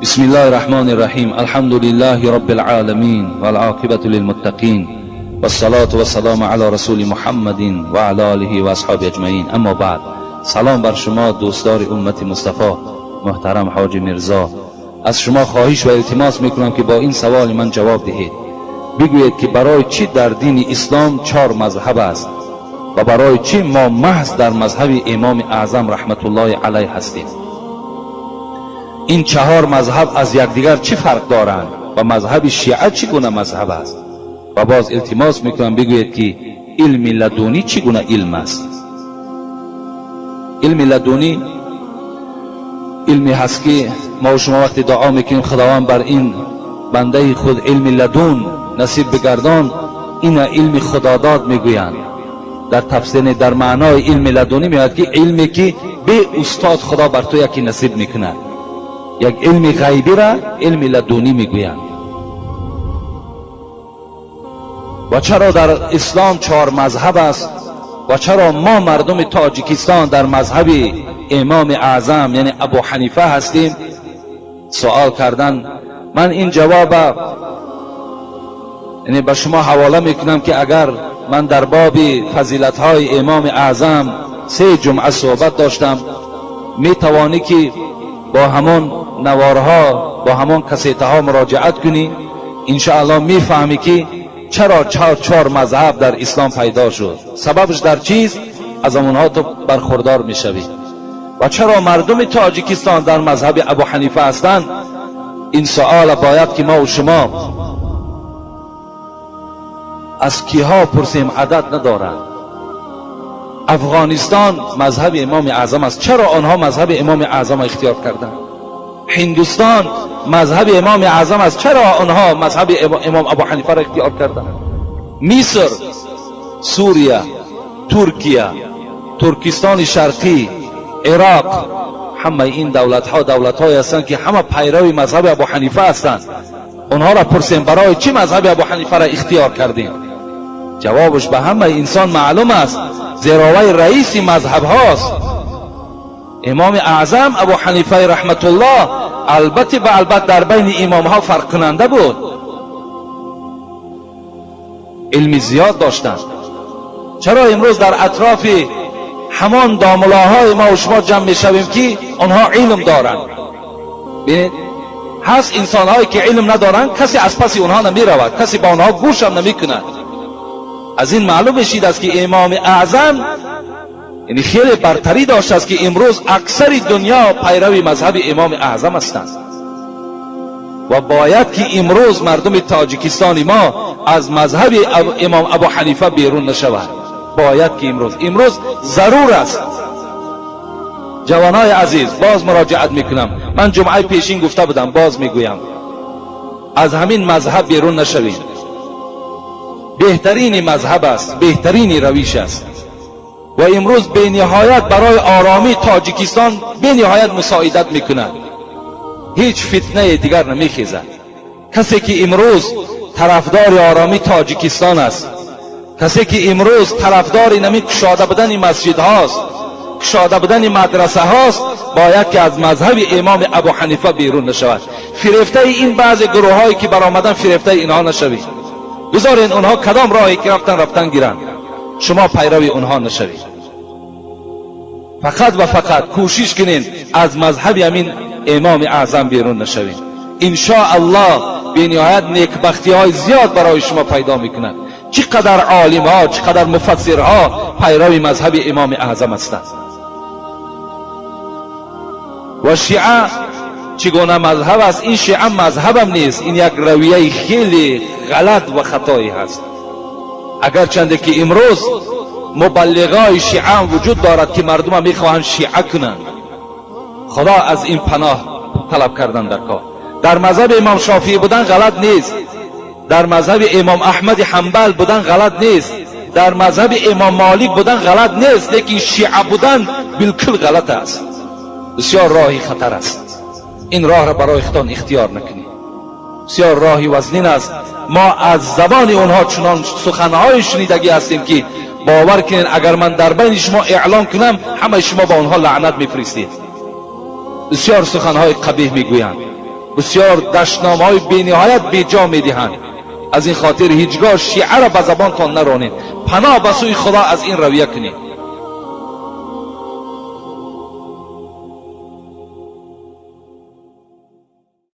بسم الله الرحمن الرحیم. الحمد لله رب العالمین والعاقبة للمتقین والصلاة والسلام علی رسول محمد و علی آله و اصحابه اجمعین. اما بعد، سلام بر شما دوستدار امت مصطفی، محترم حاج میرزا. از شما خواهش و التماس میکنم که با این سوال من جواب دهید. بگویید که برای چی در دین اسلام چهار مذهب است و برای چی ما محض در مذهب امام اعظم رحمت الله علیه هستیم؟ این چهار مذهب از یکدیگر چی فرق دارند و مذهب شیعه چگونه مذهب است؟ و باز التماس میکنم بگویید که علم لدنی چگونه علم است؟ علم لدنی علمی هست که ما و شما وقتی دعا میکنیم خداوند بر این بنده خود علم لدن نصیب بگردان، این علم خداداد میگویند. در تفسیر، در معنای علم لدنی میاد که علمی که به استاد خدا بر تو یکی نصیب میکند، یک علم غیبی را علم لدنی میگویند. و چرا در اسلام چهار مذهب است و چرا ما مردم تاجیکستان در مذهب امام اعظم یعنی ابو حنیفه هستیم؟ سوال کردن. من این جواب یعنی به شما حواله میکنم که اگر من در باب فضیلت های امام اعظم 3 جمعه صحبت داشتم، میتوانی که با همان نوارها، با همان کسیته ها مراجعت کنی، انشاءالله میفهمی که چرا چهار مذهب در اسلام پیدا شد، سببش در چیست، از آنها تو برخوردار میشوی. و چرا مردم تاجیکستان در مذهب ابو حنیفه هستند؟ این سوال باید که ما و شما از کیها پرسیم، عدد ندارند. افغانستان مذهب امام اعظم است، چرا آنها مذهب امام اعظم اختیار کردند؟ هندوستان مذهب امام اعظم است، چرا آنها مذهب امام ابو حنیفه را اختیار کردند؟ مصر، سوریه، ترکیه، ترکستان شرقی، عراق، همه این دولت ها دولت های هستند که همه پیرو مذهب ابو حنیفه هستند. اونها را پرسیم برای چی مذهب ابو حنیفه را اختیار کردیم؟ جوابش به همه انسان معلوم است، زیرا وی رئیس مذهب هاست. امام اعظم ابو حنیفه رحمت الله البته به البته در بین امام ها فرق کننده بود، علم زیاد داشتند. چرا امروز در اطراف همان داملاهای ما و شما جمع میشویم که آنها علم دارند؟ ببینید، هست انسانهایی که علم ندارند، کسی از پس اونها نمی رود، کسی با آنها گوش هم نمی کند. از این معلوم میشید است که امام اعظم یعنی خیلی برتری داشت است که امروز اکثر دنیا پیرو مذهب امام اعظم هستند. و باید که امروز مردم تاجیکستان ما از مذهب امام ابو حنیفه بیرون نشود. باید که امروز ضرور است. جوانای عزیز، باز مراجعت میکنم، من جمعه پیشین گفته بودم، باز میگویم، از همین مذهب بیرون نشوید. بهترین مذهب است، بهترین رویش است و امروز به نهایت برای آرامی تاجیکستان به نهایت مساعدت میکند. هیچ فتنه دیگر نمیخیزد. کسی که امروز طرفدار آرامی تاجیکستان است، کسی که امروز طرفدار نمی کشاده بودن مسجد هاست، کشاده بودن مدرسه هاست، باید که از مذهب امام ابو حنیفه بیرون نشود. فریفته این بعض گروه هایی که برآمدن، فریفته اینها نشوید. بذارین اونها کدام راهی که رفتن رفتن گیرند، شما پیرو اونها نشوید. فقط و فقط کوشش کنین از مذهب همین امام اعظم بیرون نشوید. انشاءالله به نهایت نیکبختی های زیاد برای شما پیدا میکند. چقدر عالم ها، چقدر مفسرها پیرو مذهب امام اعظم هستند. و شیعه چگونه مذهب است؟ این شیعه مذهبم نیست، این یک رویه خیلی غلط و خطایی هست. اگرچند که امروز مبلغای شیعه هم وجود دارد که مردم میخواهند شیعه کنند، خدا از این پناه طلب کردن در کار. در مذهب امام شافعی بودن غلط نیست، در مذهب امام احمد حنبل بودن غلط نیست، در مذهب امام مالک بودن غلط نیست، لیکن شیعه بودن بالکل غلط است. بسیار راهی خطر است. این راه را برای خودتان اختیار نکنید، بسیار راهی وزنین است. ما از زبان اونها چنان سخنهای شنیدگی هستیم که باور کنید اگر من در بین شما اعلان کنم، همه شما با اونها لعنت میفرستید. بسیار سخنهای قبیح میگویند. Бисёр дашномҳои бениҳоят беҷо медиҳанд. Аз ин хотир ҳеҷгоҳ шиаро ба забонтон наронед. Паноҳ ба сӯи Худо аз ин равия кунед.